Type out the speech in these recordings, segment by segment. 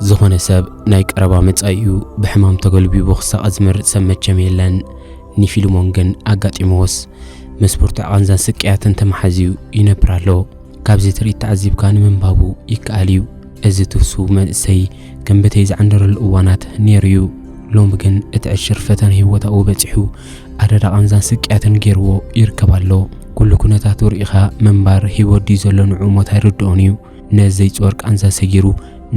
ዝኾነ ሰብ ናይ ቀረባ መጻኢኡ ብሕማም ተገልቢቡ ክሳቐ ዝመርጽ ሰብ መቸም የለን። ንፊልሞን ግን ኣጋጢምዎስ፣ ምስ ብርቱዕ ቃንዛን ስቅያትን ተመሓዝዩ ይነብር ኣሎ። ካብዚ ትርኢት ተዓዚብካ ንምንባቡ ይከኣል እዩ። እዚ ትፍስው መንእሰይ ከም በተይ ዝዓንደረሉ እዋናት ነይሩ እዩ። ሎሚ ግን እቲ ዕሽር ፈተነ ህይወት ኣብኡ በጺሑ፣ ኣደዳ ቃንዛን ስቅያትን ገይርዎ ይርከብ ኣሎ። ኩሉ ኩነታቱ ርኢኻ ምንባር፣ ህይወት ድዩ ዘሎ ንዕኡ ሞት ኣይርድኦን እዩ። ነዚ ዘይጽወር ቃንዛ ሰጊሩ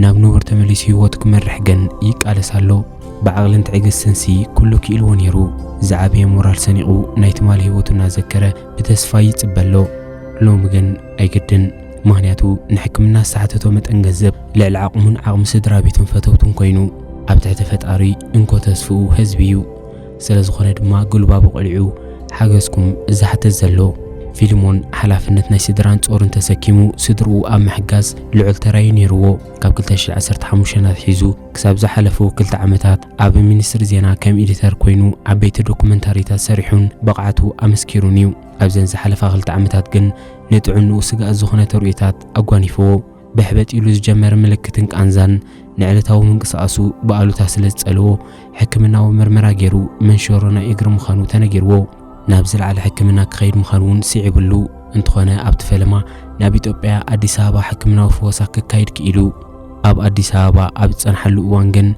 ናብ ንቡር ተመሊሱ ህይወቱ ክመርሕ ግን ይቃለስ ኣሎ። ብዓቕልን ትዕግስትንሲ ኩሉ ክኢልዎ ነይሩ። ዝዓበየ ሞራል ሰኒቑ ናይ ትማሊ ህይወቱ እናዘከረ ብተስፋ ይጽበ ኣሎ። ሎሚ ግን ኣይግድን። ምኽንያቱ ንሕክምና ዝተሓተቶ መጠን ገንዘብ ልዕሊ ዓቕሙን ዓቕሚ ስድራ ቤቱን ፈተውቱን ኮይኑ፣ ኣብ ትሕቲ ፈጣሪ እንኮ ተስፍኡ ህዝቢ እዩ። ስለ ዝኾነ ድማ ጉልባቡ ቀሊዑ ሓገዝኩም ዝሓትት ዘሎ። ፊልሞን ሓላፍነት ናይ ስድራን ጾርን ተሰኪሙ ስድርኡ ኣብ ምሕጋዝ ልዑል ተራ እዩ ነይርዎ። ካብ ክልተ ሽሕ ዓሰርተ ሓሙሽተ ኣትሒዙ ክሳብ ዝሓለፉ ክልተ ዓመታት ኣብ ሚኒስትሪ ዜና ከም ኤዲተር ኮይኑ ዓበይቲ ዶኩመንታሪታት ሰሪሑን ብቕዓቱ ኣመስኪሩን እዩ። ኣብዘን ዝሓለፋ ክልተ ዓመታት ግን ንጥዕንኡ ስግኣት ዝኾነ ተርእዮታት ኣጓኒፍዎ። ብሕበጥ ኢሉ ዝጀመረ ምልክትን ቃንዛን ንዕለታዊ ምንቅስቓሱ ብኣሉታ ስለ ዝጸልዎ፣ ሕክምናዊ መርመራ ገይሩ መንሸሮ ናይ እግሪ ምዃኑ ተነጊርዎ። ናብ ዝለዓለ ሕክምና ክኸይድ ምዃኑ እውን ስዒቡሉ። እንተኾነ ኣብቲ ፈለማ ናብ ኢትዮጵያ ኣዲስ ኣበባ ሕክምናዊ ፈወሳ ክካይድ ክኢሉ። ኣብ ኣዲስ ኣበባ ኣብ ዝጸንሓሉ እዋን ግን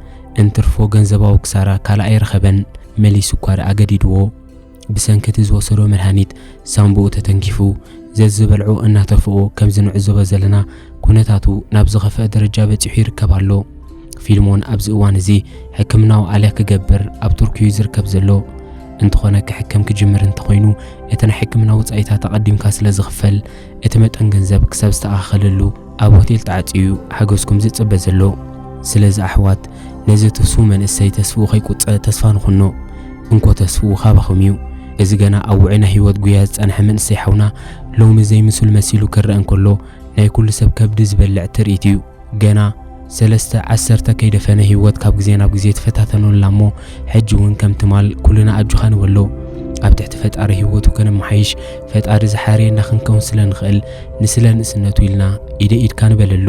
እንትርፎ ገንዘባዊ ክሳራ ካልእ ኣይረኸበን። መሊሱ እኳ ደኣ ገዲድዎ። ብሰንኪ እቲ ዝወሰዶ መድሃኒት ሳንቡኡ ተተንኪፉ፣ ዘዝበልዖ እናተፍኦ፣ ከምዚ ንዕዘቦ ዘለና ኩነታቱ ናብ ዝኸፍአ ደረጃ በጺሑ ይርከብ ኣሎ። ፊልሞን ኣብዚ እዋን እዚ ሕክምናዊ ኣልያ ክገብር ኣብ ቱርኪ እዩ ዝርከብ ዘሎ። እንተኾነ ክሕከም ክጅምር እንተኾይኑ እቲ ናይ ሕክምና ወጻኢታት ኣቐዲምካ ስለ ዝኽፈል እቲ መጠን ገንዘብ ክሳብ ዝተኣኻኸለሉ ኣብ ሆቴል ተዓጽዩ ሓገዝኩም ዝጽበ ዘሎ። ስለዚ ኣሕዋት፣ ነዚ ትስፉው መንእሰይ ተስፍኡ ከይቁጸ ተስፋ ንኹኖ። እንኮ ተስፍኡ ካባኹም እዩ። እዚ ገና ኣብ ውዑይ ናይ ህይወት ጉያ ዝጸንሐ መንእሰይ ሓውና ሎሚ ዘይምስሉ መሲሉ ክረአ እንከሎ ናይ ኩሉ ሰብ ከብዲ ዝበልዕ ትርኢት እዩ። ገና ሰለስተ ዓሰርተ ከይደፈነ ህይወት ካብ ግዜ ናብ ግዜ ትፈታተኖላ እሞ ሕጂ እውን ከም ትማል ኩልና ኣጆኻ ንበሎ። ኣብ ትሕቲ ፈጣሪ ህይወቱ ከነመሓይሽ ፈጣሪ ዝሓረየና ክንከውን ስለ ንኽእል ንስለ ንእስነቱ ኢልና ኢደ ኢድካ ንበለሉ።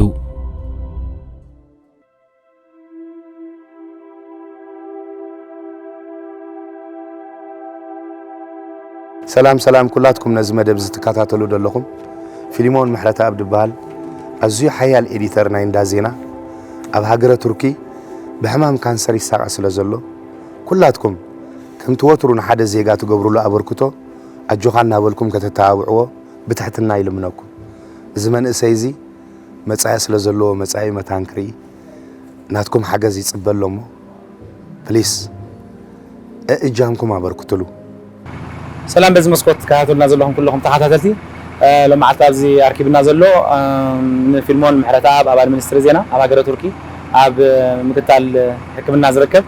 ሰላም ሰላም ኩላትኩም ነዚ መደብ እዚ ትከታተሉ ዘለኹም፣ ፊሊሞን ምሕረተኣብ ድበሃል። ኣዝዩ ሓያል ኤዲተር ናይ እንዳ ዜና፣ ኣብ ሃገረ ቱርኪ ብሕማም ካንሰር ይሳቐ ስለ ዘሎ፣ ኩላትኩም ከምቲ ወትሩ ንሓደ ዜጋ ትገብሩሉ ኣበርክቶ ኣጆኻ እናበልኩም ከተተባብዕዎ ብትሕትና ይልምነኩም። እዚ መንእሰይ እዚ መጻኢ ስለ ዘለዎ፣ መጻኢ መታን ክርኢ ናትኩም ሓገዝ ይጽበ ኣሎ እሞ፣ ፕሊስ፣ እእጃምኩም ኣበርክቱሉ። ሰላም፣ በዚ መስኮት ትከታተሉና ዘለኹም ኩለኹም ተኸታተልቲ፣ እ፣ ሎማዓልቲ ኣብዚ ኣርኪብና ዘሎ፣ እ፣ ንፊልሞን ምሕረተኣብ፣ ኣባል ሚኒስትሪ ዜና ኣብ ሃገረ ቱርኪ፣ ኣብ፣ እ፣ ምክታል ሕክምና ዝርከብ፣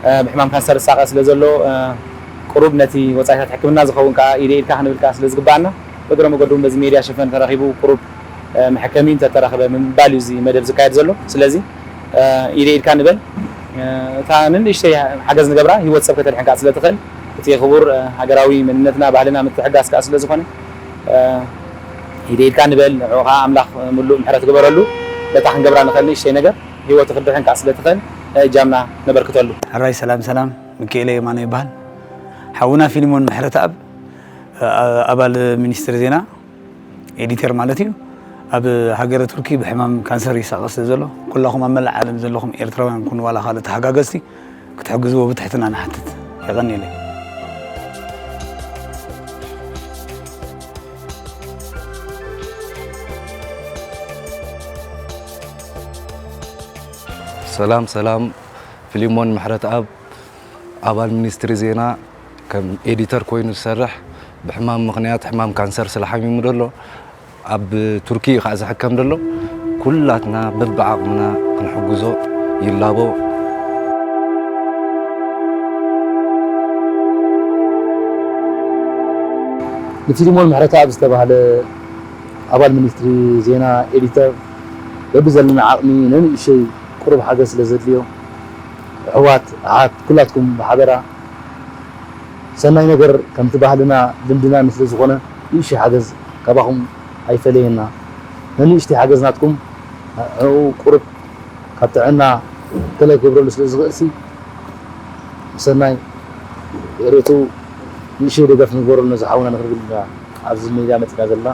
እ፣ ብሕማም ካንሰር ዝሳቐ ስለ ዘሎ፣ እ፣ ቁሩብ ነቲ ወጻኢታት ሕክምና ዝኸውን ከኣ ኢደ ኢድካ ክንብል ከኣ ስለ ዝግባኣና፣ እግረ መገዱ እውን በዚ ሜድያ ሽፈን ተረኺቡ ቁሩብ፣ እ፣ መሐከሚ እንተተረኽበ ብምባል እዩ እዚ መደብ ዝካየድ ዘሎ። ስለዚ፣ እ፣ ኢደ ኢድካ ንበል። እ፣ እታ ንንእሽተይ ሓገዝ ንገብራ ህይወት ሰብ ከተድሕን ከኣ ስለ ትኽእል፣ እቲ ክቡር፣ እ፣ ሃገራዊ መንነትና ባህልና ምትሕጋዝ ከኣ ስለ ዝኾነ፣ እ፣ ኢደ ኢድካ ንበል። ንዕኡ ከኣ ኣምላኽ ምሉእ ምሕረት ግበረሉ። ነታ ክንገብራ ንኽእል ንእሽተይ ነገር ህይወቱ ክትድሕን ከኣ ስለ ትኽእል፣ እ፣ እጃምና ነበርክተሉ። ሕራይ ሰላም ሰላም፣ ሚካኤለ የማነ ይበሃል። ሓውና ፊልሞን ምሕረተኣብ፣ እ፣ ኣባል ሚኒስትሪ ዜና፣ ኤዲተር ማለት እዩ። ኣብ ሃገረ ቱርኪ ብሕማም ካንሰር ይሳቐ ስለ ዘሎ፣ ኩላኹም ኣብ መላእ ዓለም ዘለኹም ኤርትራውያን ኩኑ ዋላ ካልእ ተሓጋገዝቲ ክትሕግዝዎ ብትሕትና ንሓትት። የቐንየለይ። ሰላም ሰላም፣ ፊሊሞን ምሕረተኣብ፣ ኣባል ሚኒስትሪ ዜና፣ ከም ኤዲተር ኮይኑ ዝሰርሕ፣ ብሕማም ምኽንያት ሕማም ካንሰር ስለ ሓሚሙ ዘሎ ኣብ ቱርኪ እዩ ከዓ ዝሕከም ዘሎ። ኩላትና በብዓቕምና ክንሕግዞ ይላቦ። ንፊሊሞን ምሕረተኣብ ዝተባህለ ኣባል ሚኒስትሪ ዜና፣ ኤዲተር፣ በብዘለና ዓቕሚ ነንእሽተይ ቁሩብ ሓገዝ ስለ ዘድልዮ፣ ኣሕዋት፣ ኣሓት፣ ኩላትኩም ብሓበራ ሰናይ ነገር ከምቲ ባህልና ልምድናን ስለ ዝኾነ፣ ንእሽተይ ሓገዝ ካባኹም ኣይፈለየና። ነንእሽተይ ሓገዝ ናትኩም፣ ንዕኡ ቁሩብ ካብ ጥዕና ገለ ክገብረሉ ስለ ዝኽእል ሲ ብሰናይ ርእይቱ ንእሽተይ ደገፍ ንግበረሉ ነዚ ሓውና ንክርግም ኢና ኣብዚ ሜድያ መፂና ዘለና።